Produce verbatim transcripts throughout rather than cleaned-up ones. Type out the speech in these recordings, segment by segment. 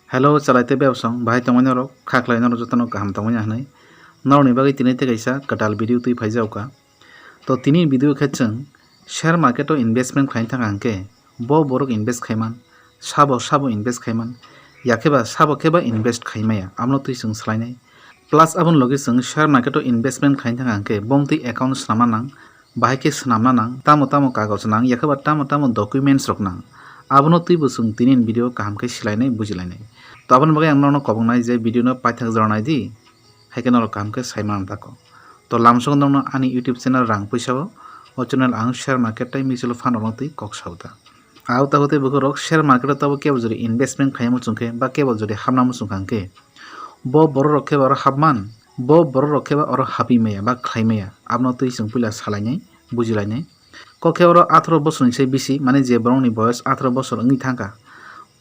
Hello, chalaite bebsong, bahai tongmani norok, khaklai norok jotono kaham tongmani hinwi. Norokni bagwi tini tei kaisa kwtal video twi phaijago ka. To tini video khe chwng share market o investment khlaina thang hwnkhe bo borok invest khaiman, sabo sabo invest khaiman, yakheba sabo kheba invest khaimaya, amno twi chwng swlainai. Plus aboni logi chwng share market o investment khlaina thang hwnkhe bongtwi account swnamna nang, bahai khe swnamna nang, tamo tamo kagoj nang, yakheba tamo tamo documents rok nang. Abono twibo chwng tini ni video kaham khe silainai, bujilainai. To aboni bagwi ang nono kobongnai je video no paithak jora naidi, hai khe norok kaham khe sai manna tako. To lamsok nokno ani YouTube channel rang puisa o, o channel ang share market tei mutual fund rokno twi kok sao ta. Ao tago tei bukhuk rok share market o tabo kebo jodi investment khaiyamo chwng khe ba kebo jodi hapnamo chwng kha hwnkhe, bo borok rok khe oro hapman, bo borok rok khe ba oro hapwi maya ba khlai maya, abono twi chwng puila salainai, bujilainai. Kok khe oro atharo bosor ni se bisi, mane je borok ni boyos atharo bosor wngwi thangkha,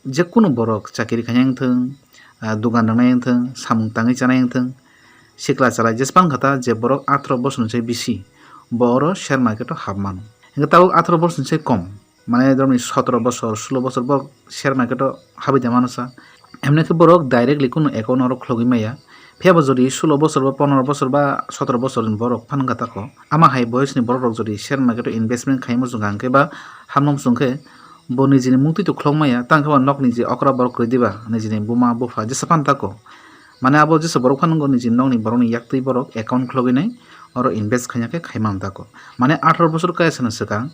je kunu borok chakiri khainai wngthwng, ah, dugan rwnai wngthwng, samung tangwi chanai wngthwng, sikla chalai jesbang kha ta je borok atharo bosor ni se bisi, bo oro share market o hapmano. Hingkhe tabuk atharo bosor ni se kom, mane dorni sotoro bosor, sulo bosor borok share market o habwi tongmano sa. Emne khe borok directly kunu account oro khlogwi maya. Phiya bo jodi sulo bosor ba, pondro bosor ba, sotoro bosor ni borok phano wngkha tako. Ama hai boyos ni borok rok jodi share market o investment khaimo chwng kha hwnkhe ba hamno chwng khe bo nijini mungtwi to khlok maya, tang khe ba nokni je okra borok kwrwi diba, nijini buma bupha jesa phano tako. Mane abo jesa borok phano wngkha nijini nokni borokni yaktwi borok account khlogwi nai oro invest khaina khe khai mano tako. Mane atharo bosor kaisa no swkang,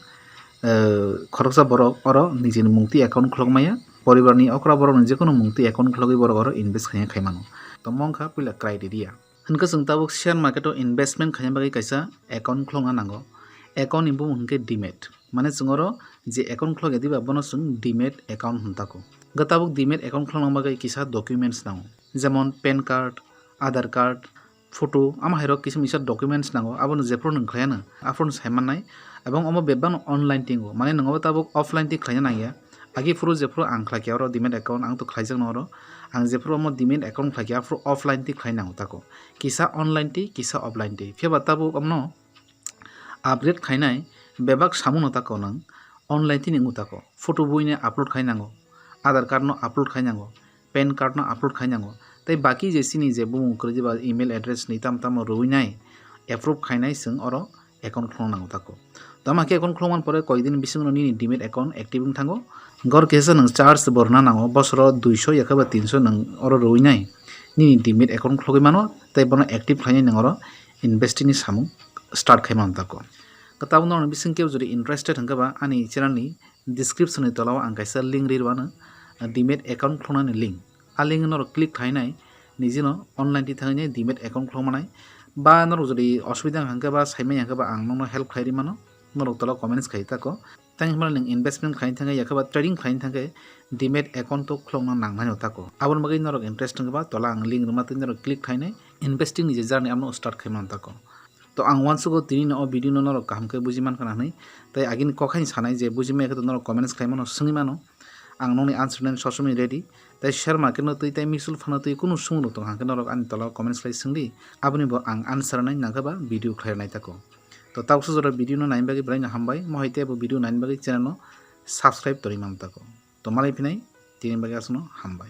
eh, khoroksa borok oro nijini mungtwi account khlok maya, poribarni okra borokni jekono mungtwi account khlogwi borok oro invest khaina khai mano. To mo wngkha puila criteria. Hwnkhe chwng tabuk share market o investment khaina bagwi kaisa account khlokna nango. Account ni bumung hwnkhe demat. Mane chwng oro je account khlokya diba bono chwng demat account hwn tako. Hwnkhe tabuk demat account khlokna bagwi kisa documents nango. Jemon pan card, Aadhaar card, photo, ama hai rok kisa misa documents nango, abono jephru nwng khlaiya nw, aphuru sai mannai. Ebong omo bebak no online tingo, mane nwng obo tabuk offline ti khlaina nangya. Agi phuru jephru ang khlaikha oro demat account ang to khlaijak no oro. Ang jephru omo demat account khlaikha aphuru offline ti khlai nango tako. Kisa online ti, kisa offline ti. Phiya ba tabuk omo upgrade khainai bebak samung no tako nwng online tini wngo tako. Photo buino upload khai nango, Aadhaar card no upload khai nango, pan card no upload khai nango. Tei baki je chini je bumung kwrwi diba email address ni tamo tamo rwui nai approve khainai chwng oro account khlong nango tako. Tamo khe account khlongmani pore koyekdin bisingo nini demat account active wng thango. Gor kisa nwng charge bo rwna nango, bosoro duiso yakhe ba tinso nwng oro rwui nai nini demat account khlogwi mano tei bono active khlainai nwng oro investing ni samung start khai mano tako. Tabuk norokni bising kebo jodi interested hwnkhe ba ani channel ni description ni tola o ang kaisa link ri rwano, demat account khlongnani link. A link norok click khlainai nijino online ti thangwi demat account khlongmanai. Ba norok jodi osubida wngkha hwnkhe ba saimanya hwnkhe ba ang nokno help khlai ri mano. Norok tola comments khai tako. Tei hwnba nwng investment khlaina thangkhe yakhe ba trading khlaina thangkhe demat account to khlokna nangnai no tako. Aboni bagwi norok interest wngkha ba tola ang link rwma tei norok click khlainai investing ni je journey abono start khai mano tako. To ang uansugo tini no o video no norok kaham khe buji mankha na hwnwi. Tei agini kok haino sanai je buji maya khe to norok comments khai mano, swngwi mano. Ang nokni answer nani sob somoi ready. Tei share market no twi tei mutual fund no twi kunu swngmung rok tong hwnkhe norok ani tola o comments khlai swngdi. Aboni bo ang answer nai nangkhe ba video khlai rwnai tako. To tabuksa jora video no naina bagwi belai no hambai. Mohai tei bo video naina bagwi channel no subscribe torwi man tako. To malai phinai tini bagwi aswkno hambai.